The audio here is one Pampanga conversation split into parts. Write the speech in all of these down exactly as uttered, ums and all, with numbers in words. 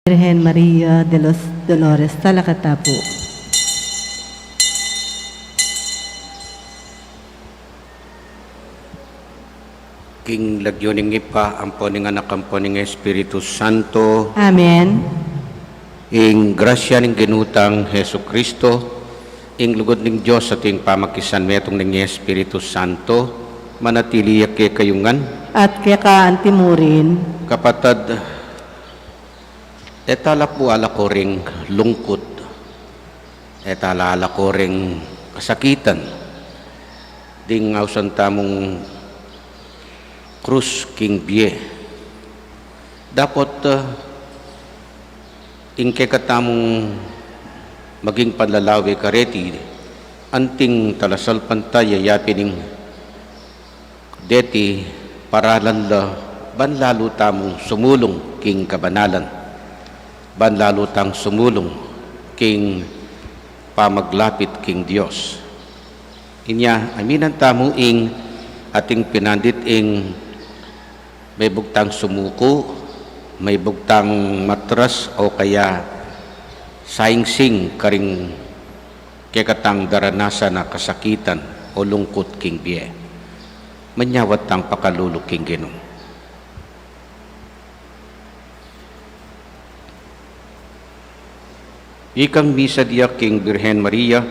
Virgen Maria de los Dolores, talakad ta pu. King lagyu ning Ibpa, ampo ning Anak, ampo ning Espiritu Santo. Amen. Ing grasya ning Ginu tang Jesucristo, ing lugud ning Dios, at ing pamakisanmetung ning Espiritu Santo, manatili ya kekayu ngan. At keka antimurin. Kapatad, e tala pu alako ring lungkut, e tala alako ring kasakitan, ding ausan tamung krus king bie. Dapot, ah, ing kekatamung maging panlalawe kareti, anting talasalpantaya ya pin ing deti paralan la, ban lalu tamung sumulung king kabanalan, ban lalu tang sumulung king pamaglapit king Dios. Inya, aminan tamu ing ating pinandit ing maibug tang sumuku, maibug tang matras o kaya saingsing karing kekatang daranasan a kasakitan o lungkut king bie. Manyawad tang pakalulu king Ginu. Ikang misadya king Birhen Maria,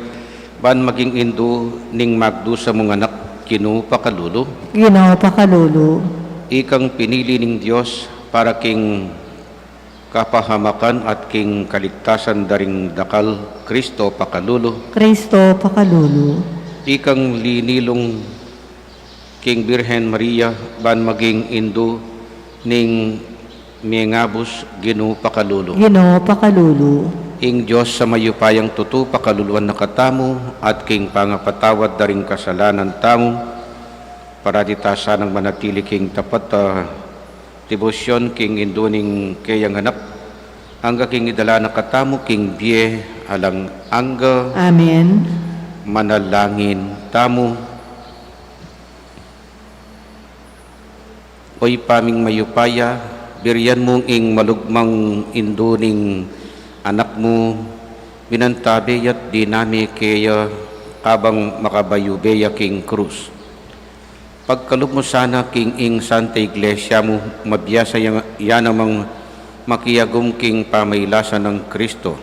ban maging indu ning magdusa mung anak, Ginu pakalulu. Ginu pakalulu. Ikang pinili ning Dios para king kapahamakan at king kaligtasan da ring dakal, Kristo pakalulu. Kristo pakalulu. Ikang linilung king Birhen Maria, ban maging indu ning mengabus, Ginu pakalulu. Ginu pakalulu. Ing Dios a mayupayang tutu pakaluluan na katamu, at king pangapatawad da ring kasalanan tamu, parati ta sanang manatili king tapat a debosyon king indu ning keyang anak, angga king idala na katamu king bie alang angga. Amen. Manalangin tamu. O Ibpa ming mayupaya, birian mu ing malugmang indu ning anak mu, binantabe ya't diname keya kabang makabayube ya king krus. Pagkalub mu sana king ing Santa Iglesia mu, mabiasa ya, ya namang makiagum king pamailasan nang Kristo.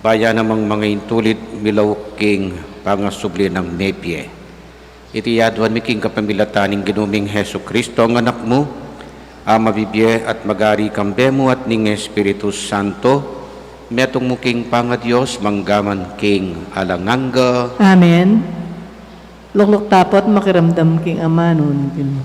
Ba ya namang mangaintulid milauk king pangasubli nang mebie. Iti aduan mi king kapamilatan ning Ginu ming Jesucristo, ing Anak mu, a mabibie at magari kambe mu at ning Espiritu Santo, metung mu king pangaDios, manggaman king alang angga. Amen. Lukluk tapu't makiramdam king amanu ning Ginu.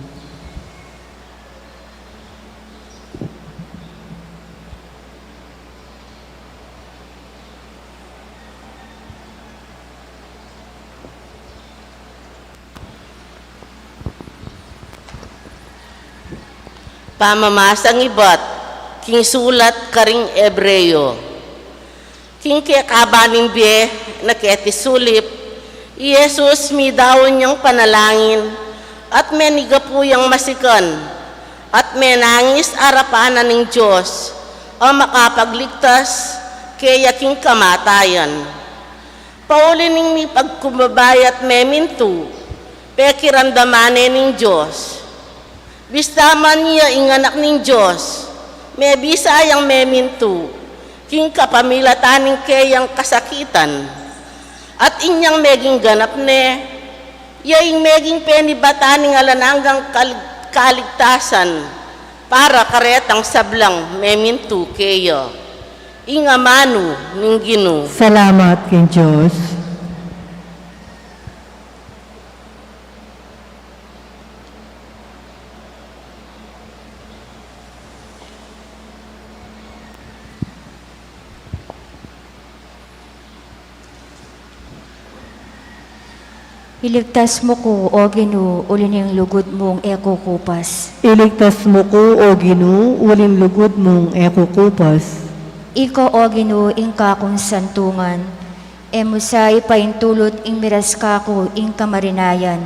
Pamamasang ibat king sulat karing Ebreo. King kekaban ning bie na keti sulip, i Jesus midaun yang panalangin at menigapu yang masikan at menangis arapan na ning Dios a makapagligtas keya king kamatayan. Pauli ning mipagkumbaba ya't memintu, pekiramdaman ne ning Dios. Bista man ya ing Anak ning Dios, mebisa yang memintu king kapamilatan ning keyang kasakitan. At inyang meging ganap ne, ya ing meging penibatan ning alang anggang kal-, kaligtasan para karetang sablang memintu keya. Ing amanu ning Ginu. Salamat king Dios. Iligtas mu ku, O Ginu, uli ning lugud mung e kukupas. Iligtas mu ku, O Ginu, uling lugud mung e kukupas. Ika, O Ginu, ing kakung santungan, e mu sa ipaintulut ing miras kaku ing kamarinayan.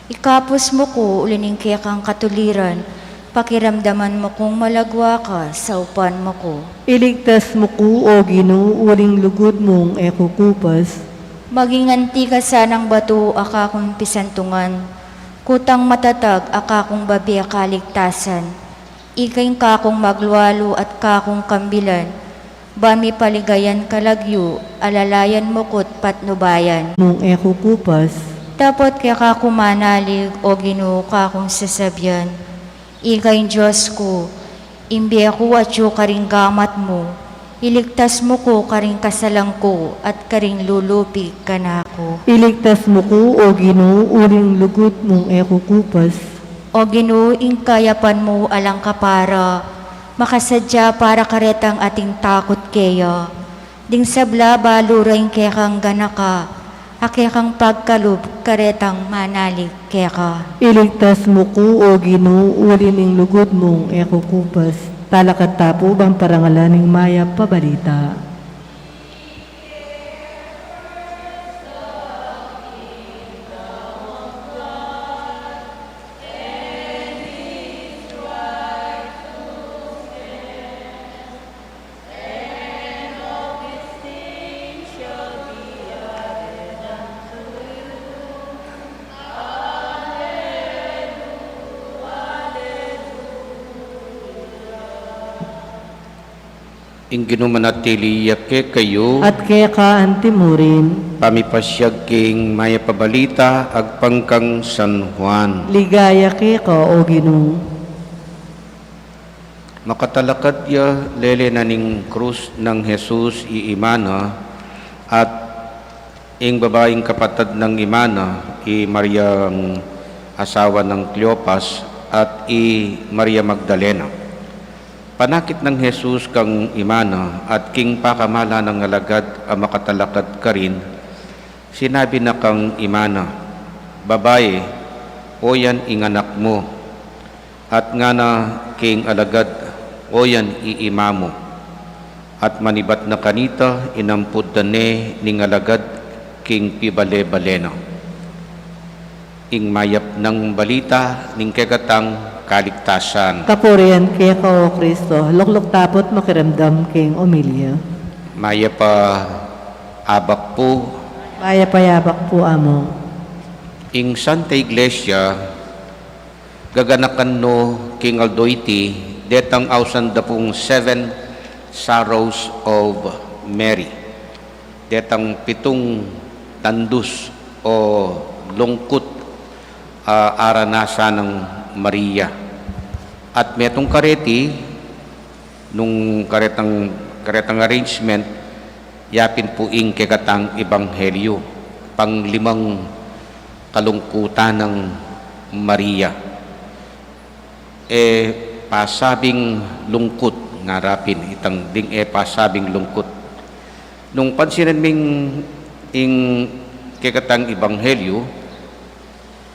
Ikapus mu ku uli ning kekang katuliran, Pakiramdaman mu kung malagwa ka, saupan mu ku. Iligtas mu ku, O Ginu, uling lugud mung e ku kupas. Maging anti ka sanang batu a kakung pisantungan, kutang matatag a kakung babie kaligtasan. Ika ing kakung maglualu at kakung kambilan, ba mi paligayan kalagyu, alalayan mu ku't patnubayan. Mung e ku kupas. Dapot keka ku manalig, O Ginu, kakung sasabian. Ika ing Dios ku, ing bie ku atyu karing gamat mu, iligtas mu ku karing kasalan ku at karing lulupig kanaku. Iligtas mu ku, O Ginu, uling lugud mung e ku kupas. O Ginu, ing kayapan mu alang kapara, makasadya para karetang ating takut keya. Ding sabla balu ra ing kekang ganaka, a kekang pagkalub karetang manalig keka. Iligtas mu ku, O Ginu, uli ning lugud mung e ku kupas. Talakad ta pu bang parangalan ing mayap a balita. Ing Ginu manatili ya kekayu. At keka anti murin. Pamipasyag king mayap a balita agpang kang San Juan. Ligaya keka, O Ginu. Makatalakad ya lele na ning krus nang Jesus i ima na, at ing babaing kapatad nang ima na, i Mariang asawa nang Cleopas, at i Maria Magdalena. Panakit nang Jesus kang ima na, at king pakamala nang alagad a makatalakad karin, sinabi na kang ima na, Babai, oyan ing anak mu. At ngana king alagad, Oyan i ima mu. At manibat na kanita, inampud da ne ning alagad king pibale-bale na. Ing mayap nang balita ning kekatang kaligtasan. Kapurian keka, O Kristo. Lukluk ta pu't makiramdam king omilya. Mayap a abak pu. Mayap a abak pu, Among. Ing Santa Iglesia, gaganakan no king aldo iti, detang ausan da pung Seven Sorrows of Mary. Detang pitung tandus o lungkut a aranasan nang Maria. At metung kareti, nung karetang, karetang arrangement, yapin pu ing kekatang ebanghelyu, panglimang kalungkutan nang Maria. E pasabing lungkut, ngara pin itang ding e pasabing lungkut. Nung pansinan ming ing kekatang ebanghelyu,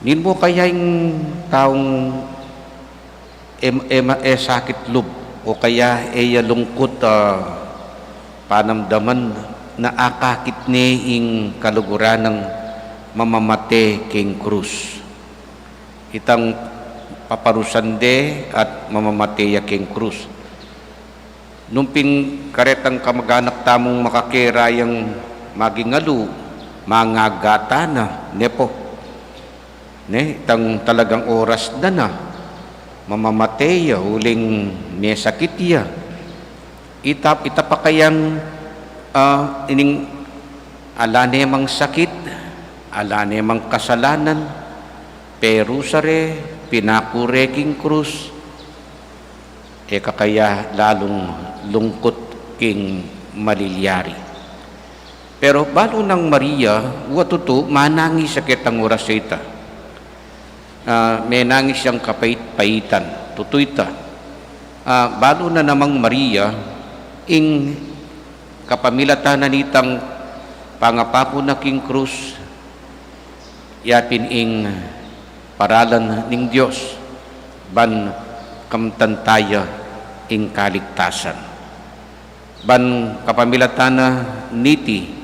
nin mu kaya ing taung e, e, ma-, e sakit lub, o kaya e ya lungkut a panamdaman na akakit ne ing kaluguran nang mamamate king krus. Itang paparusan de at mamamate ya king krus. Nung pin karetang kamaganak tamung makakera yang maging alu, mangagatan na, ne pu. Ne, itang talagang oras da na, mamamate ya, uling me sakit ya. Ita, ita pa kayang, ah, ining ala ne mang sakit, ala ne mang kasalanan, perusa re, pinaku re king krus, e ka kaya lalung lungkut king malilyari. Pero balu nang Maria, wa tutu, manangis ya ketang oras a ita. Ah, menangis yang kapait-paitan, tutu ita. Ah, balu na namang Maria, ing kapamilatan na nitang pangapaku na king krus, yapin ing paralan ning Dios, ban kamtan taya ing kaligtasan. Ban kapamilatan na niti,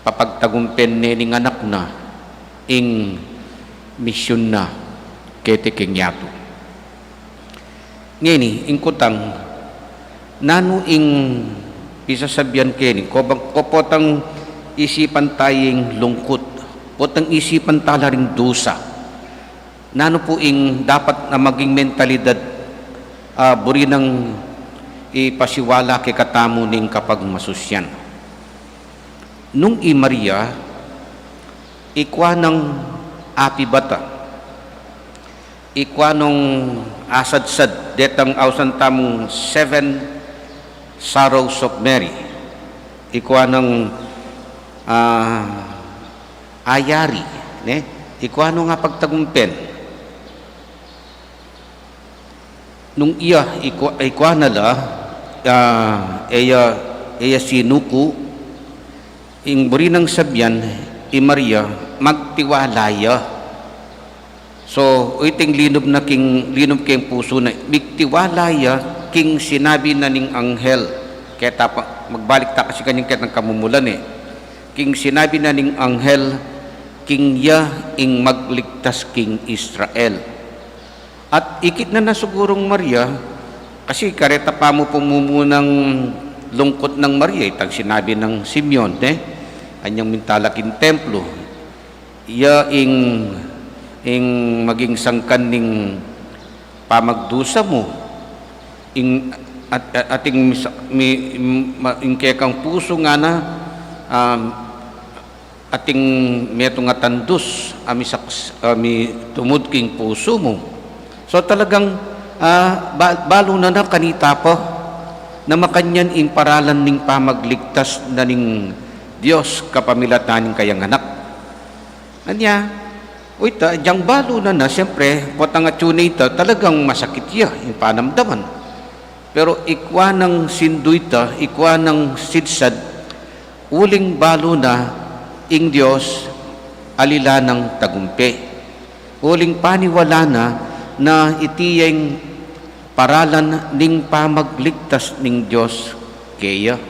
papagtagumpen ne ning anak na ing misyun na keti king yatu. Ngeni, ing kutang, nanu ing pisasabian keni? Ko bang, ko potang isipan taya ing lungkut, potang isipan tala ring dusa, nanu pu ing dapat na maging mentalidad, ah, buri nang ipasiwala kekatamu ning kapagmasusian? Nung i Maria, ikua nang apibata, ikua nung asadsad detang ausan tamung seven sorrows of Mary, ikua nang, ah, ayari, ne? Ikua nung apagtagumpen. Nung iya, ikua, ikua na la, ah, eya, eya sinuku, ing buri nang sabian, i Maria, magtiwala ya. So, iting linub na king, linub king pusu na, migtiwala ya king sinabi na ning anghel. Keta pa, magbalik ta kasi kanyang ketang kamumulan, e. King sinabi na ning anghel, king ya ing magligtas king Israel. At ikit na na sigurung Maria, kasi kareta pa mu pung mumunang lungkut nang Maria, itang sinabi nang Simeon, e, anyang mintala king templo, ya ing, ing maging sangkan ning pamagdusa mu, ing, at, at, ating misa-, mi, ma, ing kekang pusu ngana, um, ating metung a tandus, a misaks-, a mitumud king pusu mu. So talagang, ah, ba-, balu na na kanita pa, na makanyan ing paralan ning pamagligtas na ning Dios kapamilatan ning kayang anak. Anya, o ita, dyang balu na na, siyempre, potang atyu na ita, talagang masakit ya ing panamdaman. Pero ikua nang sindu ita, ikua nang sidsad, uling balu na ing Dios, ali la nang tagumpe. Uling paniwala na, na iti ya ing paralan ning pamagligtas ning Dios keya.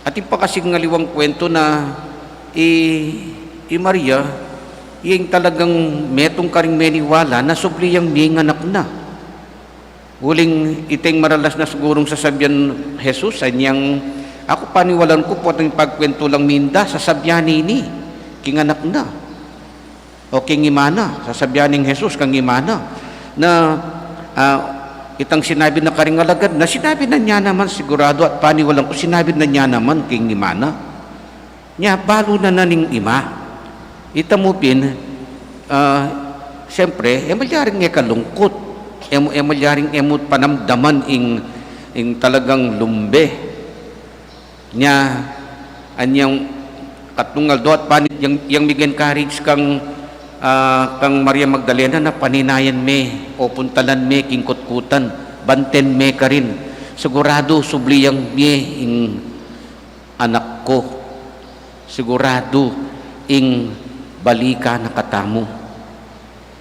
Atin pa kasing aliwang kuwentu na i, i Maria, iyang talagang metung karing meniwala na subli yang minganak na. Uling iting maralas na sigurung sasabian Jesus, anyang, aku paniwalan ku potang pagkuwentu lang minda, sasabian ini king anak na. O king ima na, sasabian ning Jesus kang ima na, na, ah, itang sinabi na karing alagad na, sinabi na niya naman sigurado at paniwalan ku, sinabi na niya naman king ima na. Nya, balu na na ning ima. Ita mu pin, ah, siyempre, e malyaring e kalungkut, e mu, e malyaring e mu panamdaman ing, ing talagang lumbe. Nya, anyang katunggal do at pani-, yang, yang mig-encourage kang, ah, kang Maria Magdalena na paninayan me, o puntalan me, king kutkutan, banten me karin. Sigurado, subli yang mie ing anak ku. Sigurado, ing balikan na katamu.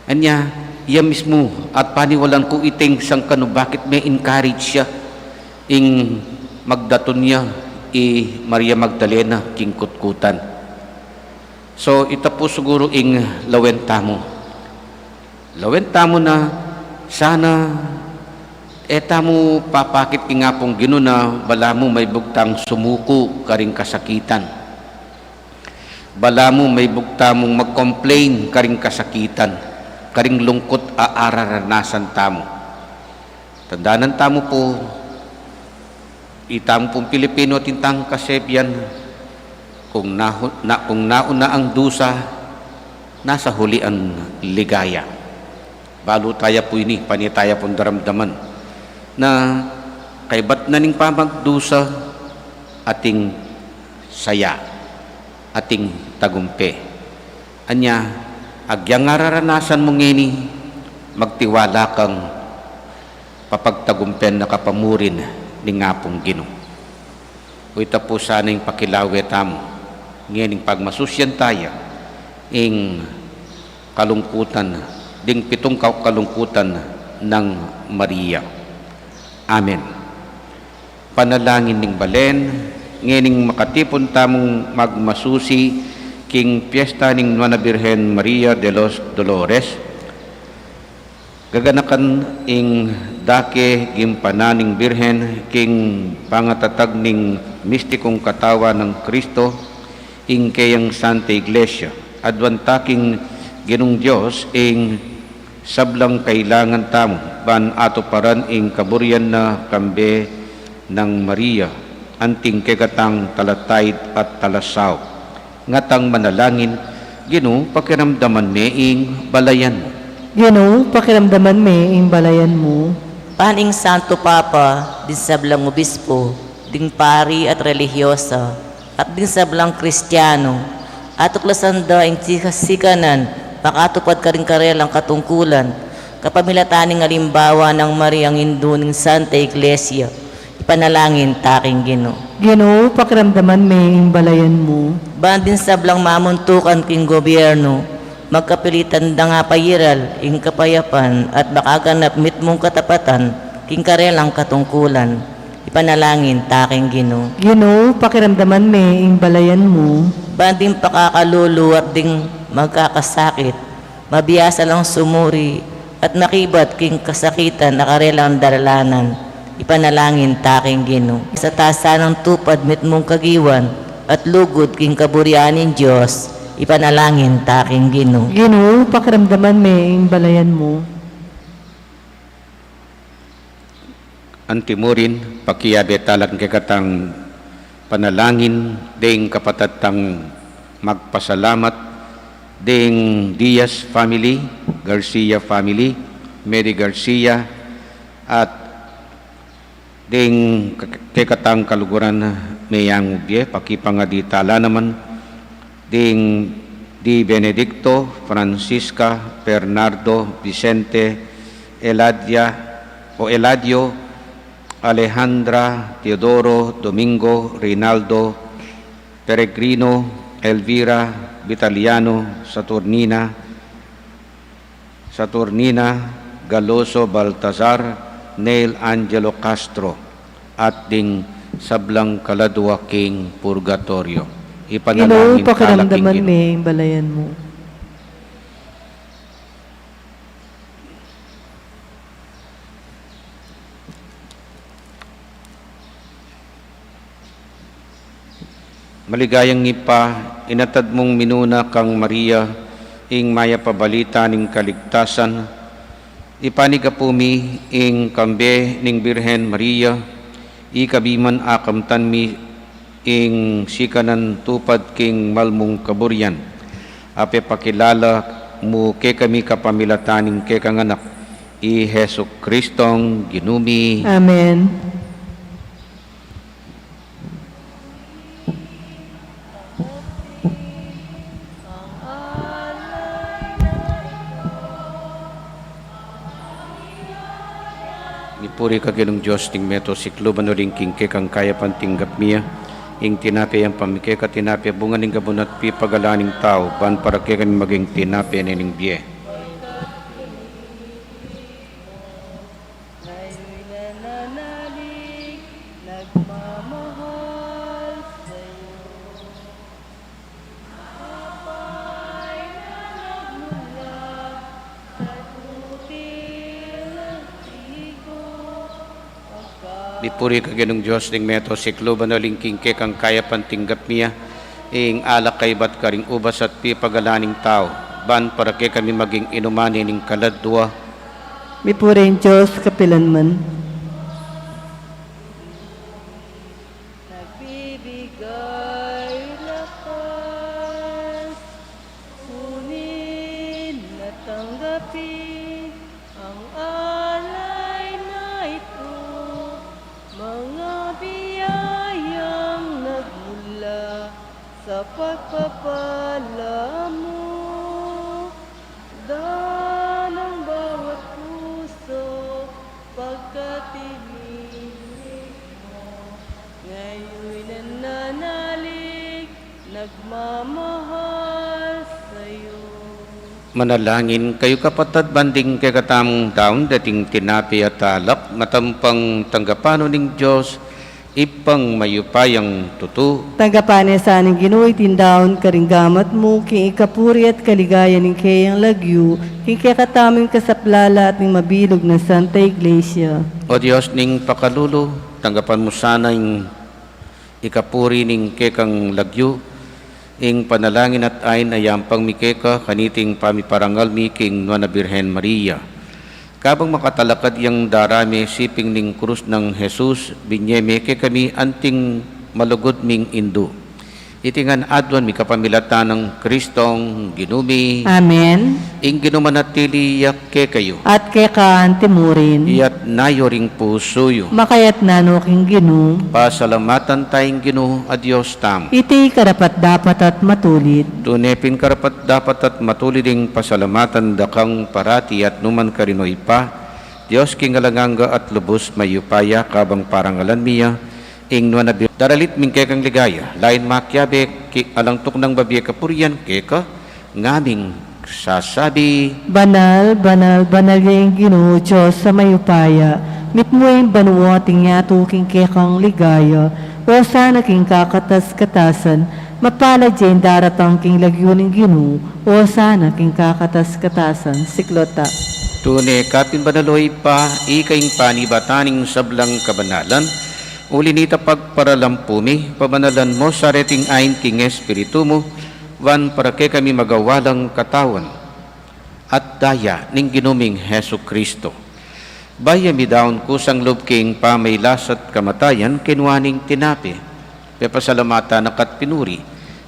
Anya, iya mismu, at paniwalan ku iting sangkan no bakit me-encourage ya, ing magdatun ya, i Maria Magdalena, king kutkutan. So, ita pu siguru ing lawen tamu. Lawen tamu na, sana, e tamu papakit king Apung Ginu na balamu maibugtang sumuku karing kasakitan. Balamu maibugta mung mag-complain karing kasakitan, karing lungkut a araranasan tamu. Tandanan tamu pu, itamu pung Pilipino atin tang kasebian, kung nahu-, na, kung nauna ang dusa, nasa huli ang ligaya. Balu taya pu ini, pane taya pung daramdaman na kaybat na ning pamagdusa, ating saya, ating tagumpe. Anya, agyang araranasan mu ngeni, magtiwala kang papagtagumpen na kapamurin ning Apung Ginu. Ita pu sana ing pakilawe tamu ngening pagmasusian taya ing kalungkutan, ding pitung ka-, kalungkutan nang Maria. Amen. Panalangin ning balen, ngening makatipun tamung magmasusi king piesta ning Nuan a Birhen Maria de los Dolores, Gaganakan ing dake gimpanan ning Birhen king pangatatag ning mistikung katawan nang Kristo, ing keyang Santa Iglesia. Aduan ta king Ginung Dios ing sablang kailangan tamu ban atuparan ing kaburian na kambe nang Maria, anting kekatang talataid at talasaup. Ngatang manalangin, Ginu, pakiramdaman me ing balayan mu. Ginu, pakiramdaman me ing balayan mu. Ban ing Santo Papa, ding sablang obispo, ding pari at relihiyosa, at ding sablang Kristiano, atuklasan da ing sika-, sikanan makatupad karing karelang katungkulan, kapamilatan ning alimbawa nang Mariang Indu ning Santa Iglesia, ipanalangin ta king Ginu. Ginu, pakiramdaman me ing balayan mu. Ban ding sablang mamuntukan king gobyerno, magkapilitan dang apairal ing kapayapan at makaganap mitmung katapatan king karelang katungkulan, ipanalangin ta king Ginu. Ginu, pakiramdaman me ing balayan mu. Ban ding pakakalulu at ding magkakasakit, mabiasa lang sumuri at makibat king kasakitan a karelang daralanan, ipanalangin ta king Ginu. Sa ta sanang tupad mitmung kagiwan at lugud king kaburian ning Dios, ipanalangin ta king Ginu. Ginu, pakiramdaman me ing balayan mu. Antimurin, pakiabe ta la king kekatang panalangin ding kapatad tang magpasalamat, ding Diaz family, Garcia family, Mary Garcia, at ding ke-, kekatang kaluguran meyang mibie, pakipangadi ta la naman ding Di Benedicto, Francisca, Bernardo, Vicente, Eladia, o Eladio, Alejandra, Teodoro, Domingo, Reynaldo, Peregrino, Elvira, Vitaliano, Saturnina, Saturnina, Galoso, Baltazar, Neil Angelo Castro, at ding sablang kaladua king purgatoryo. Ginu, ipanalangin ta la king pakiramdaman Ginu. Me ing balayan mu. Maligayang Ibpa, inatad mung minuna kang Maria ing mayap a balita ning kaligtasan. Ipanyawad mi ing kambe ning Birhen Maria, ikabie man akamtan mi ing sikanan tupad king mal mung kaburian. Apepakilala mu kekami kapamilatan ning kekang Anak, i Jesucristong Ginu mi. Amen. Mipuri ka Ginung Dios ning meto sikluban uling king kekang kayapan tinggap mi ya ing tinape yang pamikeka, tinape bunga ning gabun at pipagalan ning tau, ban para kekami maging tinape ning bie. Ngayu'y nananalig, nagmamahal sa'yo. Apay na nagmula sa tutil ng tigo. Mipuri ka Ginung Dios ning meto sikluban uling king kekang kayapan tinggap mi ya ing alak kaybat karing ubas at pipagalan ning tau, ban para kekami maging inuman ne ning kaladua. Mipuri ing Dios kapilan man. Nagbibigay lakas, kunin at tanggapin ang alay na ito, mga biyayang nagmula sa pagpapala mo. Daan ang bawat puso pagkatindig mo. Ngayu'y nananalig, nagmamahal sa'yo. Manalangin kayu, kapatad, ban ding kekatamung daun deting tinape at alak, matampang tanggapan no ning Dios, Ibpang mayupayang tutu. Tanggapan na sa ning Ginu iting daun karing gamat mu, king ikapuri at kaligayan ning keyang lagyu, king kekatamung kasaplalan at ning mabilug nang Santa Iglesia. O Dios ning pakalulu, tanggapan mu sana ing ikapuri ning kekang lagyu, ing panalangin at ain a yampang mi keka, kaniting pamiparangal mi king Nuan a Birhen Maria. Kabang makatalakad yang darame siping ning krus nang Jesus, binye me kekami anting malugud ming indu. Iti ngan aduan mi kapamilatan nang Kristong Ginu mi. Amen. Ing Ginu manatili ya kekayu. At keka anti mu rin. Iyatas yu ring pusu yu. Makayatas na no king Ginu. Pasalamatan taya ing Ginu a Dios tamu. Iti karapat-dapat at matulid. Tune pin karapat-dapat at matulid ing pasalamatan da kang parati at nukarin man, O Ibpa, Dios king alang angga at lubus mayupaya, kabang parangalan mi ya ing nuan a bi-, daralit mi king kekang ligaya, lain makiabe king alang tuknang babie kapurian keka, ngaming sasabi. Banal, banal, banal ya ing Ginu, Dios a mayupaya. Mitmu ing banua at ing yatu king kekang ligaya. Osana king kakatas-katasan. Mapalad ya ing daratang king lagyu ning Ginu. Osana king kakatas-katasan. Siklaud ta. Tune ka pin banal, O Ibpa, ika ing panibatan ning sablang kabanalan. Uli nita pagparalampu mi, pabanalan mu sa reting ain king Espiritu mu, ban para kekami magawa lang katawan at daya ning Ginu ming Jesucristo. Bayu ya midaun kusang lub king pamailas at kamatayan, kinua ne ing tinape, pepasalamatan na ka't pinuri,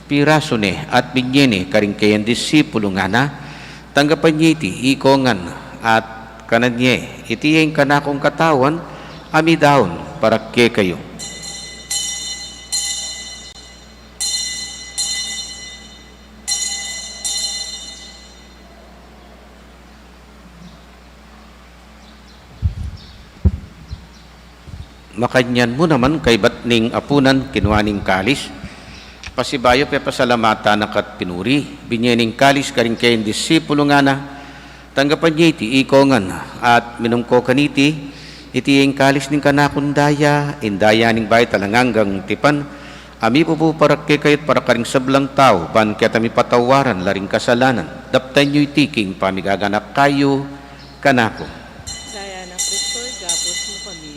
pirasu ne at binye ne karing keyang disipulu, ngana: Tanggapan ye iti ikong ngan at kanan ye, iti ya ing kanakung katawan a midaun para kekayu. Makanyan mu naman kaybat ning apunan, kinua ne ing kalis, pasibayu pepasalamatan na ka't pinuri, binye ne ing kalis karing keyang disipulu, ngana: Tanggapan ye iti ikong ngan at minum ko kaniti, iti ya ing kalis ning kanakung daya, ing daya ning bayu at alang anggang tipan, a mibubu para kekayu at para karing sablang tau, ban keta mipatawaran la ring kasalanan. Daptan yu iti king pamigaganaka yu kanaku. Daya nang Kristo, igapus mu kami.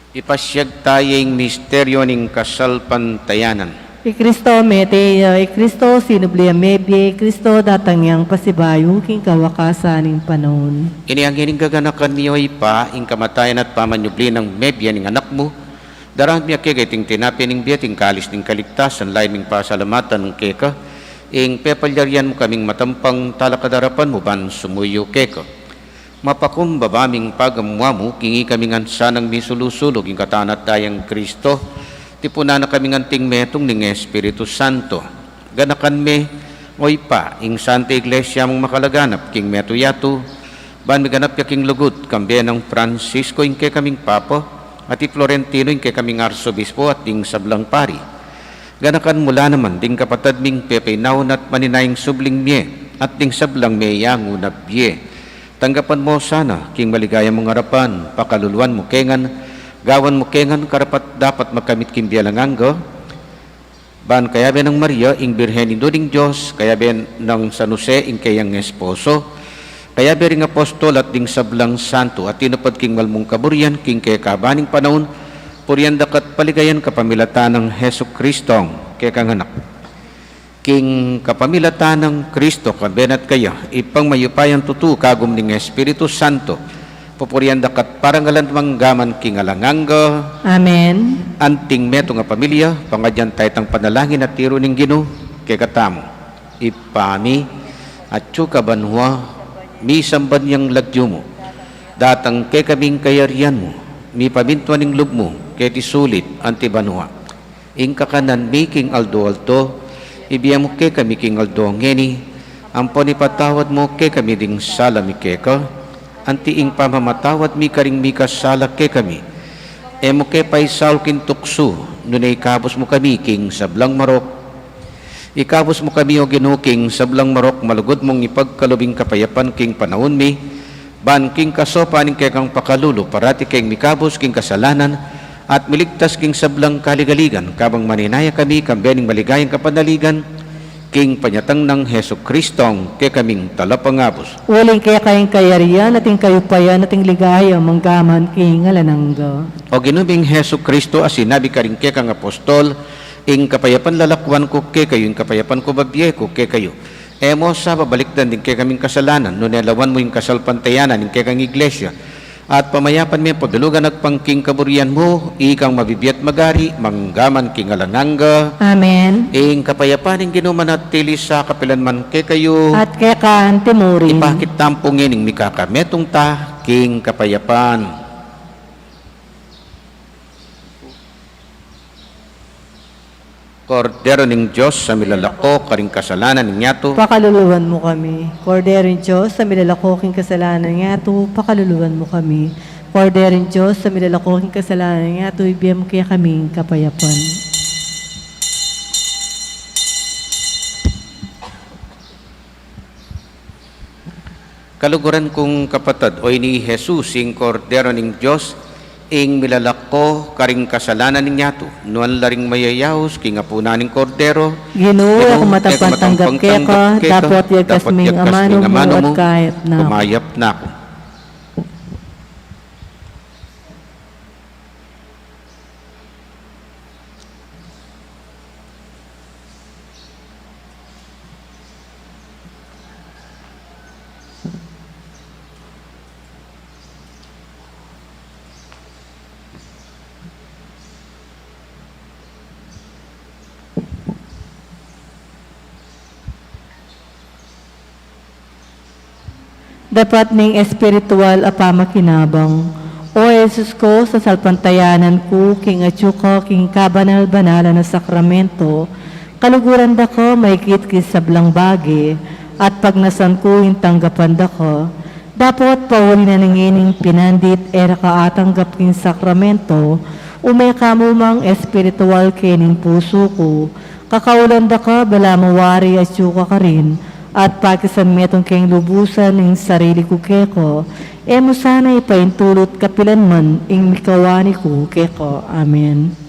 Ipasiag taya ing misteryu ning kasalpantayanan. I Kristo mete ya, i Kristo sinubli ya mebie, i Kristo datang yang pasibayu king kawakasan ning panaun. Ini ing gaganakan mi, O Ibpa, ing kamatayan at pamanyubli nang mebie ning Anak mu. Daraun mi keka iting tinape ning bie at ing kalis ning kaligtasan, lain ming pasalamatan keka, ing pepalyarian mu kaming matampang talakad king arapan mu ban sumuyu keka. Mapakumbaba ming pagamuan mu, king ikami ngan sanang misulu-sulu king katawan at daya nang Kristo, tipunan na kaming anting metung ning Espiritu Santo. Ganakan me, O Ibpa, ing Santa Iglesia mung makalaganap king metung yatu, ban miganap ya king lugud, kambe nang Francisco ing kekaming Papa, at i Florentino ing kekaming Arsobispo, at ding sablang pari. Ganakan mu la naman ding kapatad ming pepainaun at maninaing subling mie, at ding sablang meyangu na bie. Tanggapan mu sana king maligaya mung arapan, pakaluluan mu ke ngan, gawan mu ke ngan karapat-dapat magkamit king bie alang angga, ban kayabe nang Maria, ing Birhen Indu ning Dios, kayabe nang San Jose, ing keyang esposo, kayabe ring apostol at ding sablang santo a tinupad king malmung kaburian king kekaban ning panaun, purian da ka't paligayan kapamilatan nang Jesucristong kekang Anak. King kapamilatan nang Kristo, kambe na at kaya, Ibpang mayupayang tutu, kagum ning Espiritu Santo, pupurian da ka't parangalan mangga man king alang angga. Amen. Anting metung a pamilya, pangadyan taya itang panalangin a tiru ning Ginu kekatamu. Ibpa mi, atsu ka banua, misamban yang lagyu mu. Datang kekami ing kayarian mu, mipamintuan ing lub mu, keti sulip anti banua. Ing kakanan mi king aldo-aldo, ibie mu kekami king aldo ngeni, ampon ipatawad mu kekami ding sala mi keka, anti ing pamamatawad mi karing mikasala kekami. E mu ke paisaul king tuksu, nune ikabus mu kami king sablang marok. Ikabus mu kami, O Ginu, king sablang marok, malugud mung ipagkalub ing kapayapan king panaun mi, ban king kasopan ning kekang pakalulu, parati keng mikabus king kasalanan, at miligtas king sablang kaligaligan, kabang maninaya kami, kambe ning maligayang kapanaligan, king panyatang nang Jesucristong kekaming Talapangabus. Uling keka ing kayarian, at ing kayupayan, at ing ligaya, manggaman king alang angga. O Ginu ming Jesucristo, a sinabi karing kekang apostol, ing kapayapan lalakwan ku kekayu, ing kapayapan ku bibie ku kekayu. E mu sa babalikdan ding kekaming kasalanan, nune lawan mu ing kasalpantayanan ning kekang iglesia. At pamayapan me pabilugan agpang king kaburian mu, ikang mabibie at magari, manggaman king alang angga. Amen. Ing kapayapan ning Ginu manatili sa kapilan man kekayu. At keka anti mu rin. Ipakit tamu pu ngening mikakametung ta king kapayapan. Kordero ning Dios, a milalako karing kasalanan ning yatu. Pakaluluan mu kami. Kordero ning Dios, a milalako king kasalanan ning yatu, pakaluluan mu kami. Kordero ning Dios, a milalako king kasalanan ning yatu, ibie mu kekami ing kapayapan. Kaluguran kung kapatad, o ini i Jesus, ing Kordero ning Dios, ing milalako karing kasalanan ning yatu. Nuan la ring mayayaus king apunan ning Kordero. Ginu, e ku matampang tanggap keka, dapot yagkas me ing amanu mu at kayap na ku. Kumayap na ku. Dapat ning espiritual a pamakinabang. O Jesus ku, sasalpantayanan ku king atyu ka king kabanal-banalan a sakramento, kaluguran da ka maikit king sablang bage, at pagnasan ku ing tanggapan da ka. Dapot pauli na ning ngening pinandit e ra ka atanggap king sakramento, ume ka mu mang espiritual kening pusu ku, kakaulan da ka balamu wari atyu ka karin, at pakisan metung keng lubusan ing sarili ku keka, e mu sana ipaintulut kapilan man ing mikawani ku keka. Amen.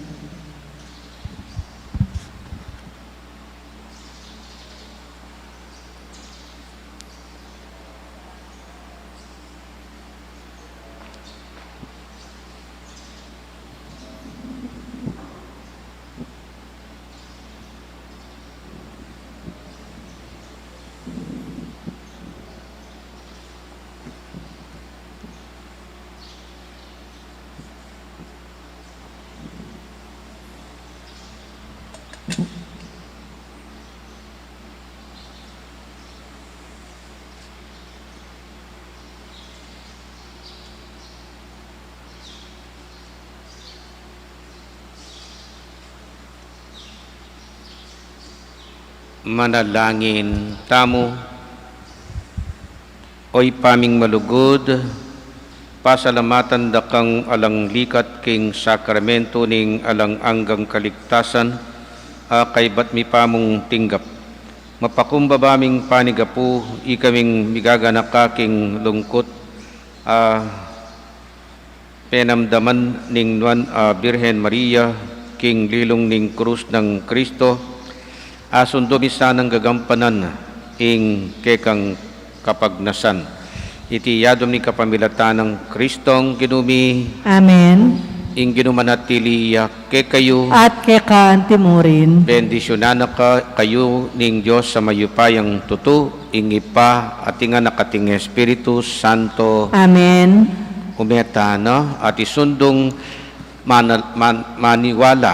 Manalangin tamu. O Ibpa ming malugud, pasalamatan da kang alang likat king sakramento ning alang anggang kaligtasan, a kaybat mi pa mung tinggap. Mapakumbaba ming panigapu, ikaming migaganaka king lungkut, a penamdaman ning Nuan a Birhen Maria king lilung ning krus nang Kristo, a sundu mi sanang gagampanan ing kekang kapagnasan. Iti yadum ning kapamilatan nang Kristong Ginu mi. Amen. Ing Ginu manatili ya kekayu. At keka anti mu rin. Bendisyunan na ka, kayu ning Dios a mayupayang tutu, ing Ibpa, at ing Anak, at ing Espiritu Santo. Amen. Ume tana, at isundung mana-, man-, maniwala